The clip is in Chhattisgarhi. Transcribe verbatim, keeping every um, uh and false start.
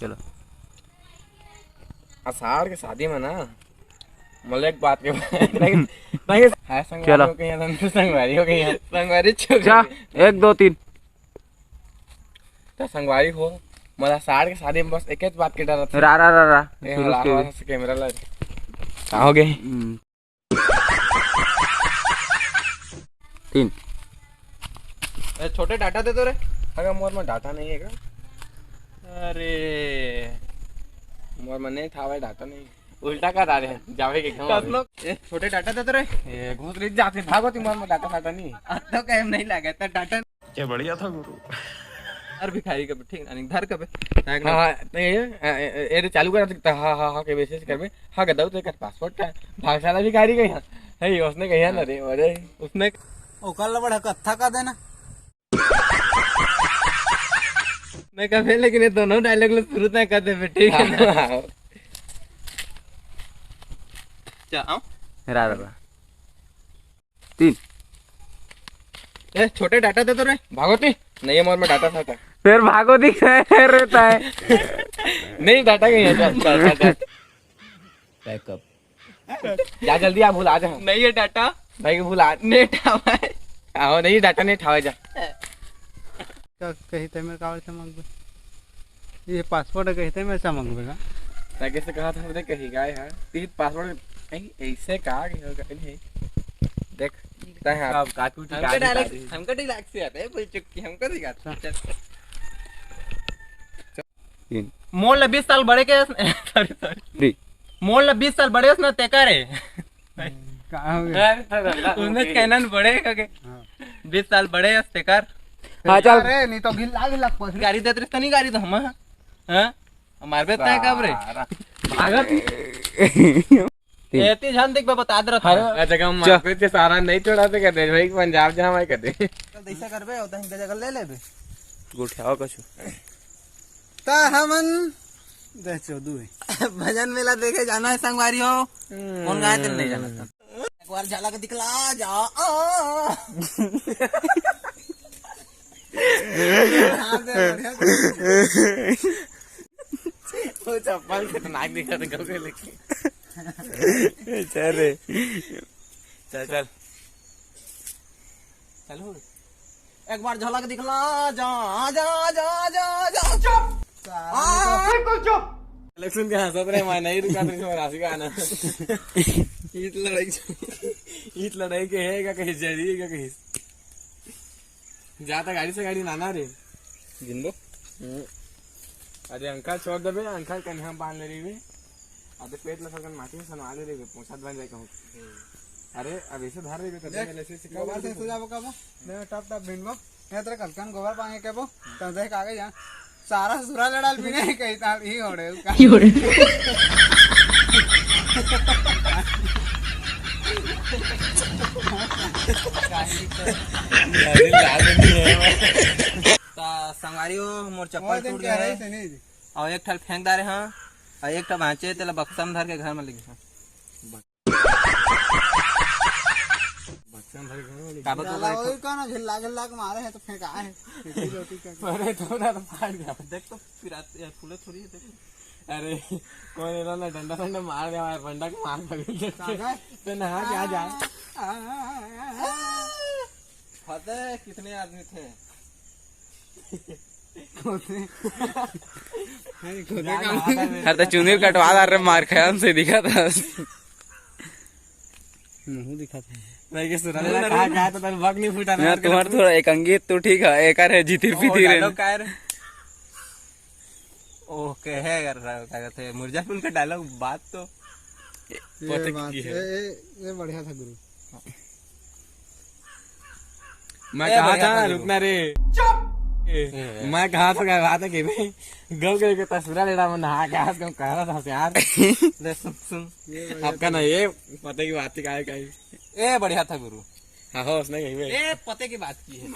चलो। अषाढ़ के शादी में ना, मतलब एक बात के नहीं, नहीं, है संगवारी चलो। हो गई है, संगवारी हो गई है, संगवारी चुप जा। एक, दो, तीन। तो संगवारी हो, मतलब अषाढ़ के शादी में बस एक ही बात के डर रहता है। रा, रा, रा, रा। ए, शुरू हला, से हवा से कैमरा ला। कहाँ हो गए? हम्म। तीन। ए, छोटे डाटा दे तो रे। अगर मोर में डाटा नहीं है का? अरे। मोर में नहीं था भाई, डाटा नहीं। उल्टा का डाले हैं, जावे के कहाँ कस अभी? लोग, ए, छोटे डाटा दे तो रे। ए, घूस रही जाते, भागो तुम, मोर में डाटा फाटा नहीं। अब तो टाइम नहीं लगा, इतना डाटा। ये बढ़िया था गुरु। अरे भिखारी कबे, ठीक ना, नहीं, धर कबे। हाँ, हाँ, नहीं, ए, ए, ए, ए, चालू कर सकता, हाँ, हाँ, हाँ, के मैसेज करबे। हाँ, गदऊ तो कर पासवर्ड का, भागशाला भिखारी का यहाँ। है, ये उसने कहा ना रे, अरे। उसने ओकर ला बड़ा कत्था का देना। मैं कबे, लेकिन ये दोनों डायलॉग लो शुरू तक कर दे, ठीक है ना? हाँ। अच्छा, आओ। रा, रा, रा। तीन। ए, छोटे डाटा दे तो रे। भागो ती। नहीं है मोर में डाटा फाटा। फिर भागो दिख रहा है, रहता है। नहीं, डाटा कहीं है, चल, चल, चल, चल। बैकअप। जा जल्दी आ, भूला जा। नहीं है डाटा। भाई के भूला। नेट आवा है। आओ, नहीं, डाटा नेट आवा जा। का कही ते मेरे कावल से मांगबे? ये पासवर्ड कही ते मेरे से मांगबे का? ताकि से कहा था, हमने कही गाय है। तीन पासवर्ड कहीं ऐसे का, कहीं होगा, नहीं। देख, तय है। अब काटू टी हमका काटू डायलॉग, काटू। हमका डायलॉग से आता है, बोल चुकी, हमका दिखा। अच्छा। चल। तीन। मोर ले बीस साल बड़े के, सॉरी, सॉरी। थ्री। मोर ले बीस साल बड़े उसने तेकर है। का हो गया? उसने कहना न बड़े का के। हाँ। बीस साल बड़े है तेकर। हाँ, चल। अरे, नहीं तो गिल्ला, गिल्ला पसरी। गाड़ी देत रहिस तो नहीं गाड़ी तो हम, हाँ? मारबे तय कब रे? सारा। भागत। तीन। एती झन देख, बता दे रहा था। हर जगह हम चल। मारबे ते सारा नहीं छोड़ा थे, कहते भाई, पंजाब जहाँ भाई कहते। चल, ऐसा करबे, होता है, जगह ले लेबे। गोठियावा कछु। ता हमन दे चौदू है। भजन मेला देखे जाना है संगवारी हो। कौन गाय तेन नहीं जाना था। एक बार झलक दिखला जा। आ। हाँ, दे, बढ़िया। वो चप्पल खतरनाक दिखा था, गल के लेके। चल रे। चल, चल। चलो। एक बार झलक दिखला जा, जा, जा, जा, जा। चुप। साला आ, बिल्कुल चुप। इलेक्शन के हंसत रहे, मैं नहीं रुका, तेरे से राशि का आना। ईट लड़ाई, ईट लड़ाई के है क्या कहीं, जरी है क्या कहीं? जाता गाड़ी से गाड़ी नाना रे। गिनबो। हम्म। अरे अंकल छोड़ देबे, अंकल कन्हा बांध ले रही। अरे पेट ला सरकन माटी में सनवा ले रे, पोछा बन जाए कहूँ। अरे अब ऐसे धर रही तो देख, ऐसे ऐसे गोबर से सुजाबो कबो। मैं टप टप बिनबो। मैं तेरे कलकन गोबर पाएंगे कबो। तो देख आगे जा। सारा सुरा लड़ाल भी नहीं कही ताल ही होड़े उसका। ही होड़े। ता संगवारी हो, मोर चप्पल टूट गया है। और एक ठल फेंक डारे हाँ, और एक ठल बांचे, तेला बक्सा में धर के घर में लेगे हाँ। बक्सा में धर के घर में लेगे। काबर तो साला भाई ओए का ना झिल्ला झिल्ला के मारे है तो फेंका है। फेंकी रोटी का। अरे तो ना तो फाड़ गया। देख तो फिर आते यार, फूले थोड़ी है, देख। अरे कोई ना ना डंडा डंडा मार दे, हमारे बंडा को मार पकड़ के। सागर। तो नहा के आ जा। आ, आ, आ, आ, आ। फतेह कितने आदमी थे? खोते। अरे खोते का? हर तो चुंदी कटवा ला रे, मार खाया हमसे दिखा था। मुंह दिखा था। नहीं के सुरा ना, ना, कहा ना। कहा तो तेरे बक नहीं फूटा ना, ना, तुम्हारा थोड़ा एक अंगी तो ठीक है, एक है जितिर ओ, पितिर है। डायलॉग का है रे? ओके है यार, क्या कहते हैं, मिर्जापुर का डायलॉग बात तो ये पता बात, की है। ये, ये, ये बढ़िया था गुरु। मैं ए, कहा बढ़िया था, था, रुकना रे। चुप। ए, ए। मैं कहा था, क्या बात है कि भाई, गल के तस्वीर लेना, मैं नहा के आज कह रहा था यार। ले सुन, सुन। ये बढ़िया आपका था। ना ये पते की बात थी, काय, काय। ए, बढ़िया था गुरु। हाँ, हो, उसने कही भाई। ए, पते की बात की है।